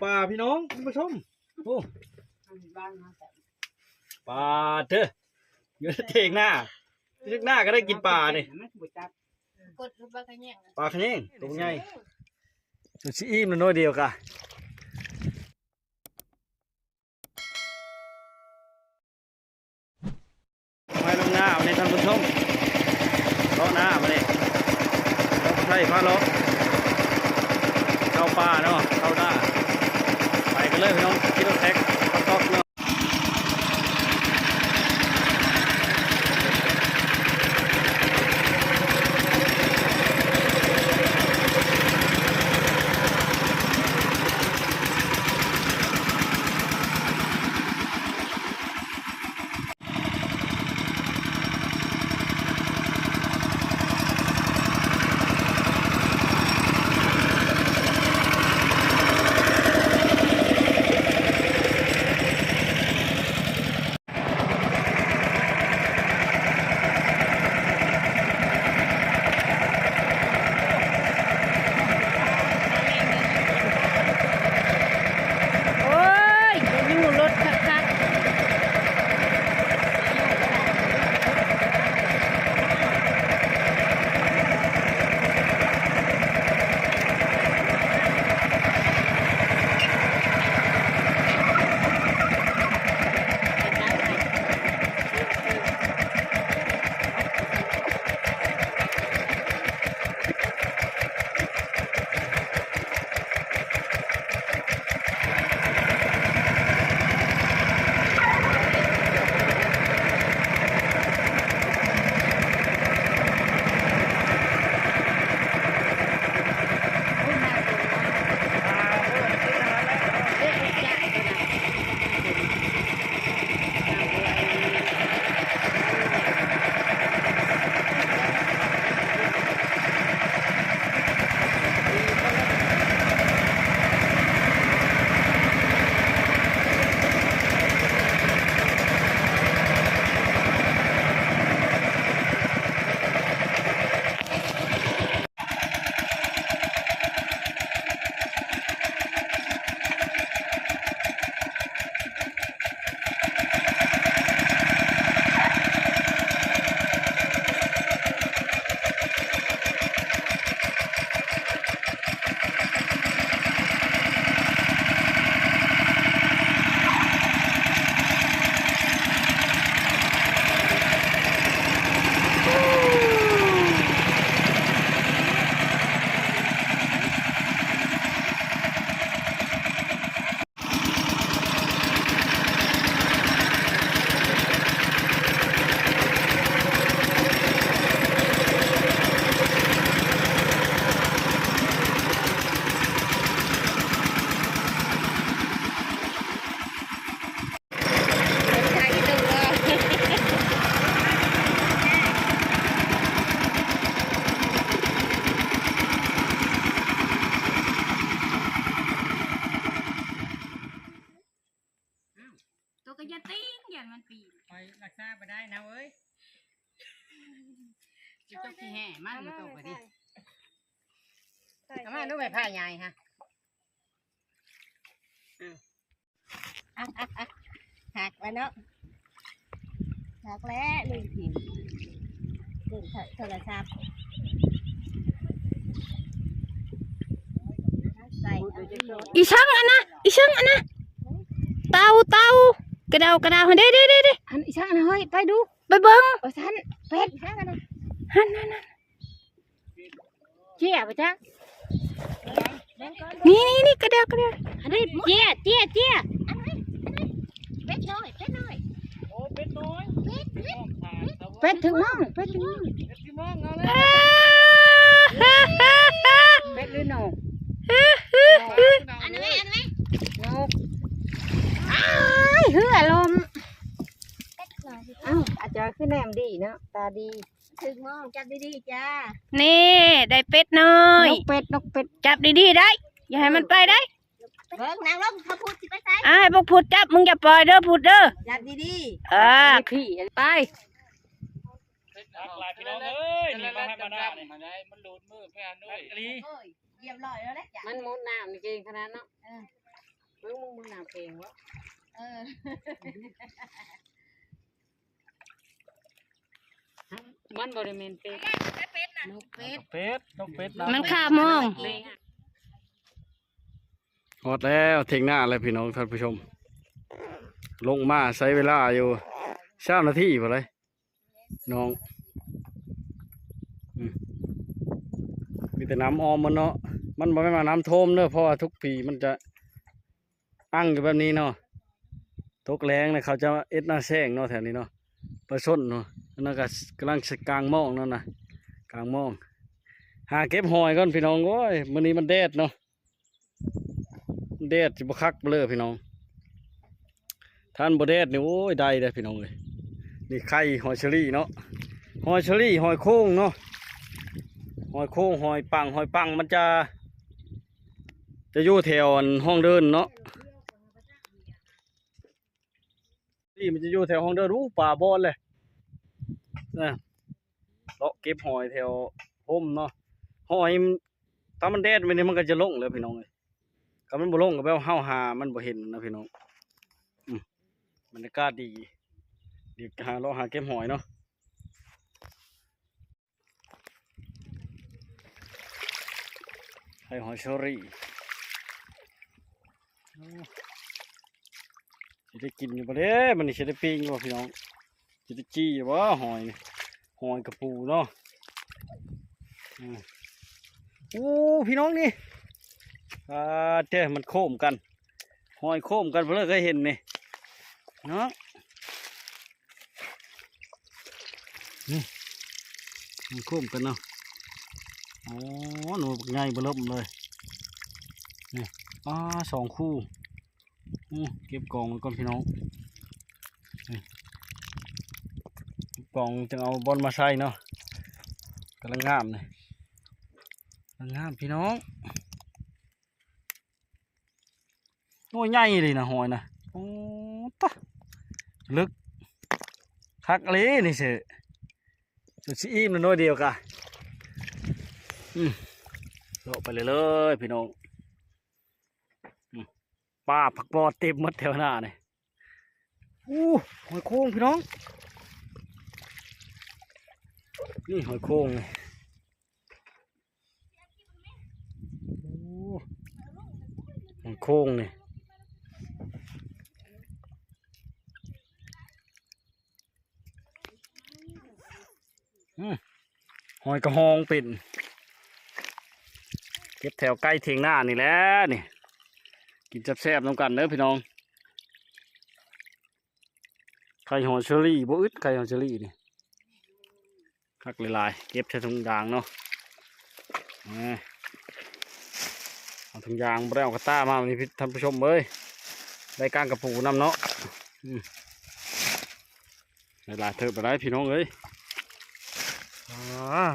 ປາພີ່ນ້ອງທ່ານຜູ້ຊົມ. ໂອ້ ປາເດີ ຢູ່ໃນຖຽງນາ ຖຽງນາກໍໄດ້ກິນປານີ້. ປາຂະແຍງ ໂຕໃຫຍ່ ຈົນຊິອີ່ມແລ້ວໜ້ອຍດຽວກະ. ໄປລົງນາບັດນີ້ທ່ານຜູ້ຊົມ ເລາະນາບັດນີ້ ເລາະໄທພາເລາະ ເຂົ້າປ່າເນາະ ເຂົ້ານາ. ໄປກັນເລີຍພີ່ນ້ອງ ຂີ່ລົດແທັກ ຕອກເນາະ. ໂອ້ຍ ຈະຢູ່ລົດຄັກໆ. ໂຕກໍຢ່າຕີງ ຢ້ານມັນປີນ ຂ້ອຍລັກສາບໍ່ໄດ້ນາເອີຍ. ເຈົ້າຊິແຫ່ມັນ ໂຕກໍດີ. ເອົາມາດູ ໄມ້ໄຜ່ໃຫຍ່ຮະ. ອືມ ຫັກແລ້ວເນາະ ຫັກແລ້ວ ລືມຖິ້ມ ລືມໂທລະສັບ. ອີສັງອັນນະ ອີສັງອັນນະ ເຕົ່າ ເຕົ່າ ກະດາວ ກະດາວ ເດ້ ເດ້ ເດ້ ເດ້ ອັນອີສັງອັນນະ ເຮີ້ຍ ໄປດູ ໄປເບິ່ງ ວ່າຊັ້ນ ເປັດ ຫັ້ນ ຫັ້ນ ຫັ້ນ. ເຈ້ຍ ບໍ່ຈັກ ນີ້ ນີ້ ນີ້ ກະດຽວ ກະດຽວ ອັນນີ້ ເຈ້ຍ ເຈ້ຍ ເຈ້ຍ ອັນນີ້ ອັນນີ້ ເປັດນ້ອຍ ເປັດນ້ອຍ ໂອ້ ເປັດນ້ອຍ ເປັດ ເປັດ ເປັດຖືກມອງ ເປັດຖືກມອງ ເປັດຖືກມອງ ເອົາແລ້ວ ເປັດຫຼືນົກ ອັນນີ້ ອັນນີ້ ນົກ ອ້າຍ ເຮືອລົມ ເປັດນ້ອຍ ອ້າວ ອາຈານຄືແນມດີເນາະ ຕາດີ. ຖືກມອງ ຈັບດີໆ ຈ້າ ນີ້ ໄດ້ເປັດນ້ອຍ ນົກເປັດ ນົກເປັດ ຈັບດີໆ ໄດ້ ຢ່າໃຫ້ມັນໄປໄດ້ ເບິ່ງ ນາງລົງ ເຂົາພູດຊິໄປໃສ ອ້າຍ ພວກພູດຈັບ ມຶງຢ່າປ່ອຍເດີ ພູດເດີ ຈັບດີໆ ເອີ ໄປ ຕັກຫຼາຍພີ່ນ້ອງເອີຍ ນີ້ມາໃຫ້ມາໜ້ານີ້ ມາໄດ້ ມັນໂດນມືແມ່ນເອີຍ ຮຽບຮ້ອຍແລ້ວແຫຼະ ມັນໝົດນ້ຳນີ້ເກັ່ງຂະໜາດເນາະ ເອີ. เบิ่ง มึง มึงหน้าเพลงวะ เออ มันบ่ได้แม่นเป็ด นกเป็ด นกเป็ด นกเป็ด มันคาบมอง ฮอดแล้วเถียงนาแล้วพี่น้องท่านผู้ชม ลงมาใช้เวลาอยู่ซาวนาทีพุ้นเลย น้อง อืม มีแต่น้ำอ้อมมันเนาะ มันบ่แม่นว่าน้ำท่วมเด้อ เพราะว่าทุกปีมันจะอั้งอยู่แบบนี้เนาะ ตกแล้งนะ เขาจะเอ็ดนาแซงเนาะ แถวนี้เนาะ ปลาส้นเนาะ อันนั้นก็กำลังสิกางมองนั่นนะ กางมอง หาเก็บหอยก่อนพี่น้อง โอ้ย มื้อนี้มันแดดเนาะ แดดสิบ่คักเบลอพี่น้อง ถ้ามันบ่แดดนี่ โอ้ย ได้เด้อพี่น้องเอ้ย นี่ไข่หอยเชอรี่เนาะ หอยเชอรี่ หอยโข่งเนาะ หอยโข่ง หอยปัง หอยปังมันจะ จะอยู่แถวอันห้องเดินเนาะ นี่มันจะอยู่แถวห้องเดิน อู้ ปลาบอนเลย นะ เลาะเก็บหอยแถวโฮมเนาะ หอยมัน ถ้ามันแดดไปนี่มันก็จะลงแล้วพี่น้องเอ้ย ถ้ามันบ่ลงก็แปลว่าเฮาหามันบ่เห็นนะพี่น้อง อืม บรรยากาศดี เดี๋ยวหาเลาะหาเก็บหอยเนาะ ไข่หอยเชอรี่ โอ้ สิได้กินอยู่บ่เด้ มื้อนี้สิได้ปิ้งอยู่บ่พี่น้อง สิได้จี้อยู่บ่หอยนี่ หอยกะปูเนาะ อืม โอ้ พี่น้องนี่ อ่า เด้ มันโค้มกัน หอยโค้มกัน เพิ่นเคยเห็นนี่ เนาะ นี่ มันโค้มกันเนาะ โอ้ หน่วยบักใหญ่เบิ่มเลย นี่ อ้า สองคู่ อืม เก็บกองไว้ก่อนพี่น้อง นี่ เก็บกองจึงเอาบ่อนมาใส่เนาะ กำลังงามนี่ กำลังงามพี่น้อง หน่วยใหญ่เลยนะหอยนะ โอ้ตะ ลึก คักเลยนี่เสะ จนสิอิ่มแล้วหน่วยเดียวกะ อืม เลาะไปเลยเลยพี่น้อง อืม ปลาผักบอดเต็มหมดแถวหน้านี่ อู้ หอยโข่งพี่น้อง นี่หอยโข่งนี่ โอ้ หอยโข่งนี่ อืม หอยกะฮองเป็น เก็บแถวใกล้เถียงนานี่แหละนี่ กินแซ่บๆนำกันเด้อพี่น้อง ไข่หอยเชอรี่ บ่อึด ไข่หอยเชอรี่นี่ คักหลายๆ เก็บใส่ถุงยางเนาะ อ่า เอาถุงยาง บ่ได้เอากระต่ามา วันนี้พี่ท่านผู้ชมเอ้ย ได้ก้างกะปูนำเนาะ อืม หลายๆเถิบไปได้พี่น้องเอ้ย อ่า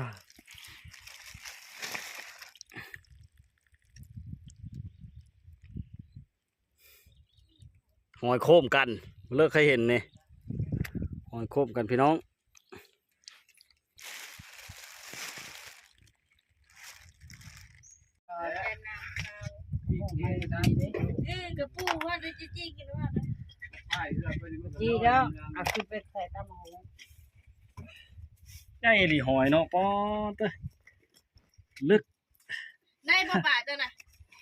หอยโข่มกัน เลิกเคยเห็นนี่ หอยโข่มกันพี่น้อง เออ กะปูว่าได้จริงๆ กันว่า ดีแล้ว เอาขึ้นไปใส่ตำบักหุ่ง ใหญ่อีหลีหอยเนาะ ป๊อดเด้อ ลึก ได้บ่ปลาเจ้าน่ะ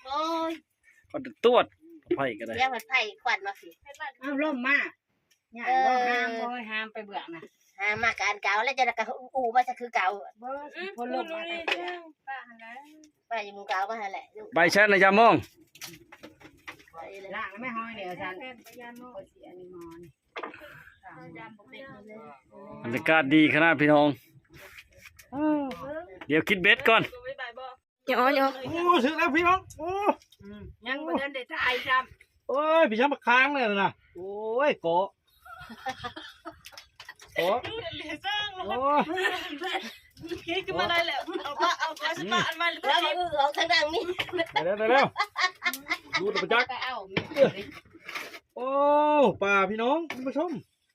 โอ้ย ก็ตรวจไผก็ได้ เดี๋ยวมันไผควันมาสิ เอาล่มมา ย่างบ่ เออ ห้ามบ่ ห้ามไปเบื้องนะ ห้ามมากะอันเก่า แล้วเจ้าน่ะก็อู้มาซะคือเก่า บ่ อืม พ่นล่มมาแต่เก่า ป้าหั่นแหละ ป้าอยู่หมู่เก่ามาหั่นแหละ ใบชั้นนะยามมอง ล้างแล้วไม่ห้อยเนี่ยอาจารย์ แม่นไปยามมอง ข้อยสิอันนี้หมอนี่ บรรยากาศดีขนาดพี่น้อง เดี๋ยวคิดเบ็ดก่อน ยอๆ โอ้ ถึงแล้วพี่น้อง โอ้ อืม ยังบ่ทันได้ถ่ายซ้ำ โอ้ย พี่ช้างมาค้างเลยนะ โอ้ย เกาะ เกาะ โอ้ย คิดขึ้นมาได้แล้ว เอาปะ เอาปะ สิปะอันมัน แล้วมือออกทางด้านนี้ ไปแล้ว ไปแล้ว ดูดไปจัก ก็เอา โอ้ ปลาพี่น้อง ท่านผู้ชม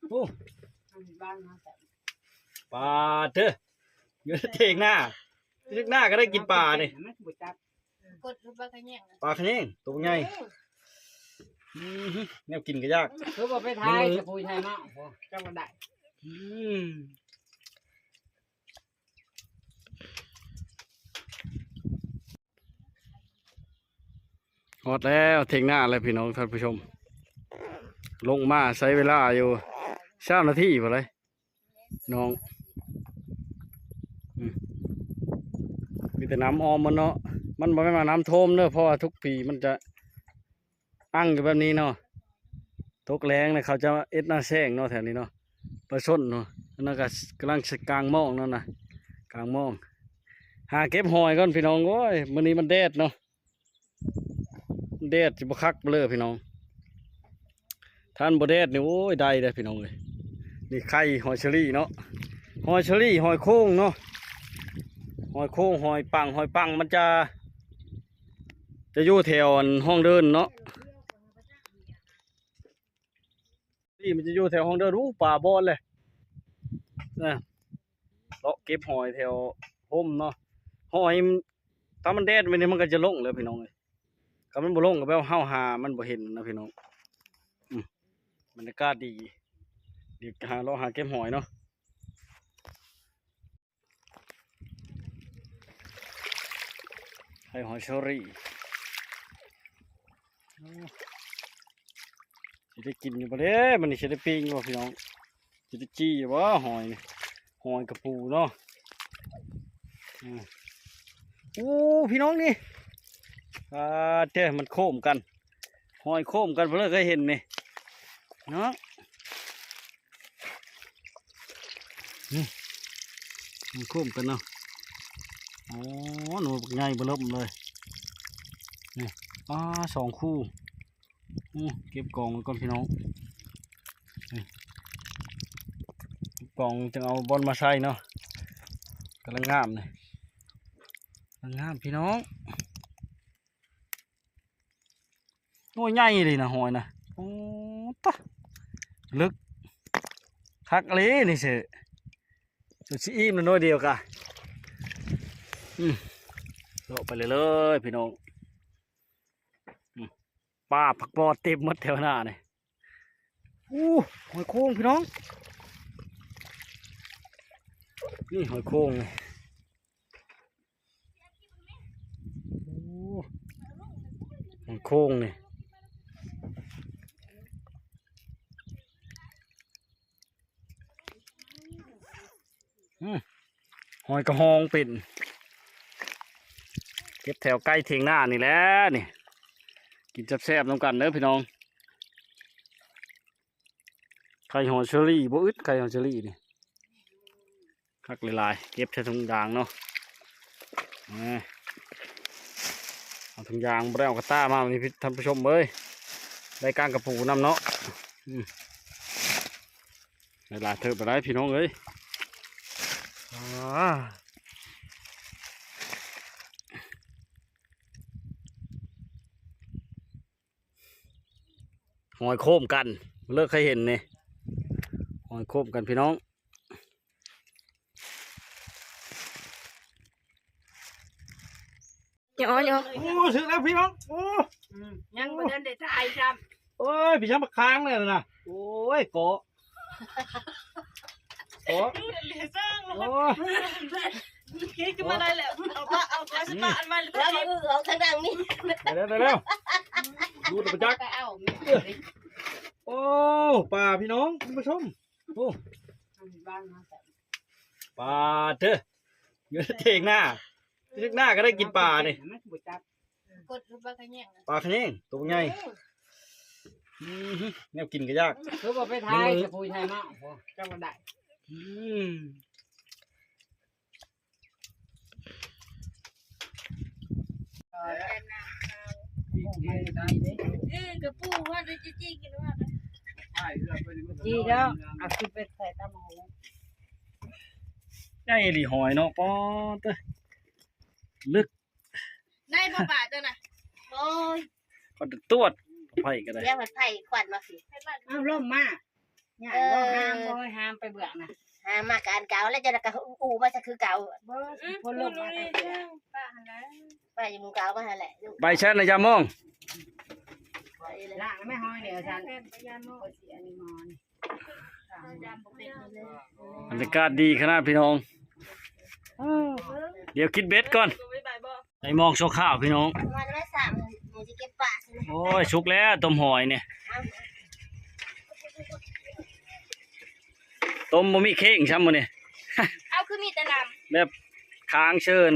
โอ้ ปลาเด้อ อยู่เถียงนา เถียงนาก็ได้กินปลานี่ มันบ่จับ กดคือปลาขะแยง ปลาขะแยง ตัวใหญ่ อืม ອືມ ແນວກິນກໍຢາກ ຄືບໍ່ໄປຖ່າຍ ເບິ່ງ ສະປູໄທມາ ໂອ້ ຈັກວ່າໄດ້ ອືມ ຮອດແລ້ວ ຖຽງນາແລ້ວ ພີ່ນ້ອງທ່ານຜູ້ຊົມ ລົງມາໃຊ້ເວລາຢູ່ຊາວນາທີພຸ້ນເລີຍ ນ້ອງ ອືມ ມີແຕ່ນ້ຳອ້ອມໝົດເນາະ ມັນບໍ່ແມ່ນວ່ານ້ຳຖ້ວມເດີ ເພາະວ່າທຸກປີມັນຈະອັ່ງຢູ່ແບບນີ້ເນາະ ຕົກແລ້ງນະ ເຂົາຈະເຮັດນາແຊງເນາະ ແຖວນີ້ເນາະ ປາຊົນເນາະ ອັນນັ້ນກໍກຳລັງກາງມອງນັ້ນນະ ກາງມອງ ຫາເກັບຫອຍກ່ອນພີ່ນ້ອງ ໂອ້ຍ ມື້ນີ້ມັນແດດເນາະ ແດດຊິບໍ່ຄັກເລີພີ່ນ້ອງ ຖ້າມັນບໍ່ແດດນີ້ ໂອ້ຍ ໄດ້ເດ້ພີ່ນ້ອງເອີຍ ນີ້ໄຂ່ຫອຍເຊີຣີເນາະ ຫອຍເຊີຣີ ຫອຍໂຂ່ງເນາະ ຫອຍໂຂ່ງ ຫອຍປັງ ຫອຍປັງມັນຈະ ຈະຢູ່ແຖວອັນຮ່ອງເດີ່ນເນາະ ນີ້ມັນຈະຢູ່ແຖວຮ່ອງເດີ່ນ ໂອ້ ປາບອນເລີຍ ນະ ເລາະເກັບຫອຍແຖວຮົ່ມເນາະ ຫອຍ ຖ້າມັນແດດແບບນີ້ມັນກໍຈະລົງແລ້ວພີ່ນ້ອງເອີຍ ຄັນມັນບໍ່ລົງກໍແປວ່າເຮົາຫາມັນບໍ່ເຫັນນະພີ່ນ້ອງ ອືມ ບັນຍາກາດດີ ດຽວຫາເລາະຫາເກັບຫອຍເນາະ ໄຂ່ຫອຍເຊີຣີ ໂອ້ ຊິໄດ້ກິນຢູ່ບໍ່ເດ້ ມື້ນີ້ຊິໄດ້ປີ້ງຢູ່ບໍ່ພີ່ນ້ອງ ຊິໄດ້ຈີ່ຢູ່ບໍ່ຫອຍນີ້ ຫອຍກະປູເນາະ ອືມ ໂອ້ ພີ່ນ້ອງນີ້ ອ່າ ເດ້ ມັນໂຄ້ມກັນ ຫອຍໂຄ້ມກັນ ເພິ່ນເລີຍເຄີຍເຫັນນີ້ເນາະ ນີ້ ມັນໂຄ້ມກັນເນາະ ໂອ້ ໜ່ວຍບັກໃຫຍ່ເບິ່ມເລີຍ ນີ້ ອ້າ ສອງຄູ່ ອືມ ເກັບກອງໄວ້ກ່ອນພີ່ນ້ອງ ນີ້ ເກັບກອງຈຶ່ງເອົາບ່ອນມາໃສ່ເນາະ ກຳລັງງາມນີ້ ກຳລັງງາມພີ່ນ້ອງ ໂອ້ຍ ໃຫຍ່ອີ່ຫຼີນະ ຫອຍນະ ໂອ້ ຕະ ເລິກ ຄັກອີ່ຫຼີນີ້ເສ ຈົນຊິອີ່ມແລ້ວໜ່ວຍດຽວກະ ອືມ ເລາະໄປເລື້ອຍໆ ພີ່ນ້ອງ ອືມ ປາຜັກບອດເຕັມໝົດແຖວໜ້ານີ້ ໂອ້ ຫອຍໂຂ່ງພີ່ນ້ອງ ນີ້ຫອຍໂຂ່ງນີ້ ໂອ້ ຫອຍໂຂ່ງນີ້ ອືມ ຫອຍກະຮອງເປັນ ເກັບແຖວໃກ້ຖຽງນານີ້ແຫຼະນີ້ ກິນແຊບໆນຳກັນເດີພີ່ນ້ອງ ໄຂ່ຫອຍເຊີຣີ ບໍ່ອຶດ ໄຂ່ຫອຍເຊີຣີນີ້ ຄັກຫຼາຍໆ ເກັບໃສ່ຖົງຢາງເນາະ ເອົາຖົງຢາງ ບໍ່ໄດ້ເອົາກະຕ່າມາ ນີ້ທ່ານຜູ້ຊົມເອີຍ ໄດ້ກ້າງກະປູນຳເນາະ ອືມ ຫຼາຍໆເຕີບໄດ໋ພີ່ນ້ອງເອີຍ ອ່າ ຫອຍໂຄ້ມກັນ ເລີກເຄີຍເຫັນນີ້ ຫອຍໂຄ້ມກັນພີ່ນ້ອງ ຫຍໍ້ໆ ໂອ້ ຖືກແລ້ວພີ່ນ້ອງ ໂອ້ ອືມ ຍັງບໍ່ທັນໄດ້ຖ່າຍຊ້ຳ ໂອ້ຍ ໄປຊ້ຳບັກຄາງແລ້ວນະ ໂອ້ຍ ເກາະ ໂອ້ ໂອ້ຍ ເກະຂຶ້ນມາໄດ້ແລ້ວ ເອົາປະ ເອົາປະ ຊິປະອັນໃໝ່ ແລ້ວມາອຶອອກທາງດັ່ງນີ້ ໄດ້ແລ້ວ ໄດ້ແລ້ວ ດູດໄປຈັກ ໂອ້ ປາພີ່ນ້ອງ ທ່ານຜູ້ຊົມ ໂອ້ ປາເດີ ຢູ່ໃນຖຽງນາ ຖຽງນາກໍໄດ້ກິນປານີ້ ມັນບໍ່ຈັບ ກົດຄືປາຂະແຍງ ປາຂະແຍງໂຕໃຫຍ່ ເອີ ອືມ ແນວກິນກໍຢາກ ຄືບໍ່ໄປຖ່າຍ ເບິ່ງ ສະປູໄທມາ ໂອ້ ຈັກວ່າໄດ້ ອືມ ເອີ ກະປູວ່າໄດ້ຈິງໆ ກິນວ່າ ຈີ່ແລ້ວ ເອົາຂຶ້ນໄປໃສ່ຕຳບັກຫຸ່ງ ໃຫຍ່ອີ່ຫຼີຫອຍເນາະ ປາດເຕີ ເລິກ ໄດ້ບໍ່ປາຕົວນະ ໂອ້ຍ ກໍຕວດ ໄຟກໍໄດ້ ແລ້ວໄຟຄວັນມາຊິ ເອົາລົມມາ ຍ່າງບໍ່ຫ້າມ ບໍ່ໃຫ້ຫ້າມໄປເບື້ອງນະ ຫ້າມມາກະອັນເກົ່າ ແລ້ວຈະໄດ້ກະອູ່ມາຊະຄືເກົ່າ ບໍ່ ອືມ ພົ້ນລົມມາ ປະຫັ້ນແຫຼະ ປະຢູ່ໝູ່ເກົ່າມາຫັ້ນແຫຼະ ໄປແຊນນະ ຢາມອງ ລ້າງແມ່ຫ້ອຍນີ້ວ່າຊັ້ນ. ບັນຍາກາດດີຂະໜາດພີ່ນ້ອງ. ດຽວຄິດເບັດກ່ອນ. ໄດ້ມອງຊົ່ວຄາວພີ່ນ້ອງ. ມາໄດ້ສາມ ຊິເກັບປາ. ໂອ້ຍ ສຸກແລ້ວຕົ້ມຫອຍນີ້. ຕົ້ມບໍ່ມີເຄັ່ງຊ້ຳມື້ນີ້. ເອົາ ຄືມີແຕ່ນ້ຳ ແບບຄ້າງເຊີນ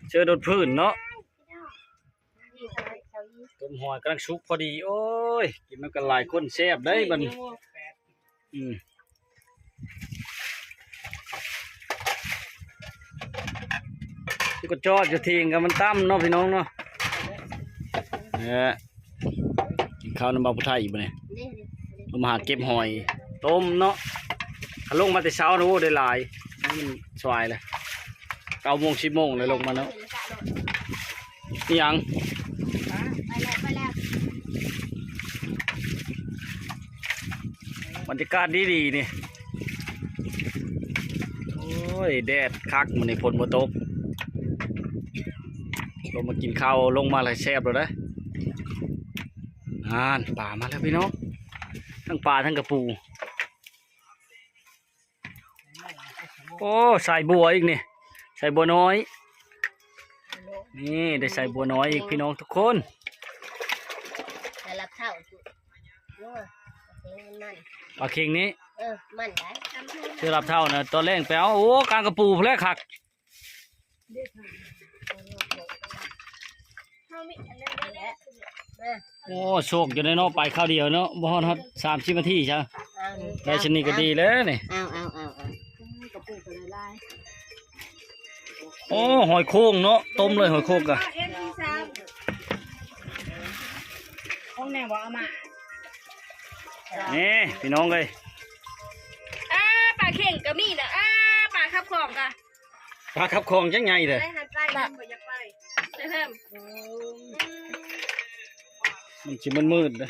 ເຊີນລົດພື້ນເນາະ. ຕົ້ມຫອຍກຳລັງສຸກພໍດີ. ໂອ້ຍ ກິນນຳກັນຫຼາຍຄົນແຊບເດ້ບັດນີ້. ອືມ ຢູ່ກະຈອດຢູ່ທີງກະມັນຕ່ຳເນາະພີ່ນ້ອງເນາະ. ເອີ ກິນເຂົ້ານຳບ່າວຜູ້ໄທອີກບັດນີ້. ລົງມາຫາເກັບຫອຍຕົ້ມເນາະ. ຄັນລົງມາແຕ່ເຊົ້ານະ ໂອ້ ໄດ້ຫຼາຍ. ມັນສວາຍແລ້ວ ເກົ້າໂມງ ສິບໂມງແລ້ວລົງມາເນາະ. ອີຫຍັງ? ໄປແລ້ວ ໄປແລ້ວ. ບັນຍາກາດດີໆນີ້. ໂອ້ຍ ແດດຄັກມື້ນີ້ ຝົນບໍ່ຕົກ. ລົງມາກິນເຂົ້າ ລົງມາແລ້ວແຊບໂລດເດ້. ຫັ້ນ ປາມາແລ້ວພີ່ນ້ອງ ທັງປາທັງກະປູ. ໂອ້ ສາຍບົວອີກນີ້ ສາຍບົວນ້ອຍ. ນີ້ໄດ້ສາຍບົວນ້ອຍອີກພີ່ນ້ອງທຸກຄົນ. ໄດ້ລາບເທົ້າ. ໂອ້ຍ ມັນ ປາເຄັງນີ້. ເອີ ມັນໄດ້ ເທື່ອລາບເທົ້ານະ ຕອນແລງໄປເອົາ. ໂອ້ ກາງກະປູພຸ້ນແຫຼະຄັກ. ເຮົາມີອັນນັ້ນແລ້ວ. ໂອ້ ໂຊກຢູ່ໃນເນາະ ໄປຄາວດຽວເນາະ ບໍ່ຮອດ ຮອດສາມສິບນາທີຊະ. ໄດ້ຊຳນີ້ກະດີແລ້ວນີ້. ເອົາ ເອົາ ເອົາ ເອົາ. ໂອ້ ຫອຍໂຂ່ງເນາະ ຕົ້ມເລີຍຫອຍໂຂ່ງກະ. ຂອງແນວບໍ່ເອົາມາ. ນີ້ພີ່ນ້ອງເອີຍ. ອ່າ ປາເຄັງກະມີນະ. ອ່າ ປາຂັບຂອງກະ ປາຂັບຂອງຈັ່ງໃຫຍ່ເດ້. ໄປຫັນໄປ ມັນບໍ່ຢາກໄປ. ມັນຊິມືດໆເດ້.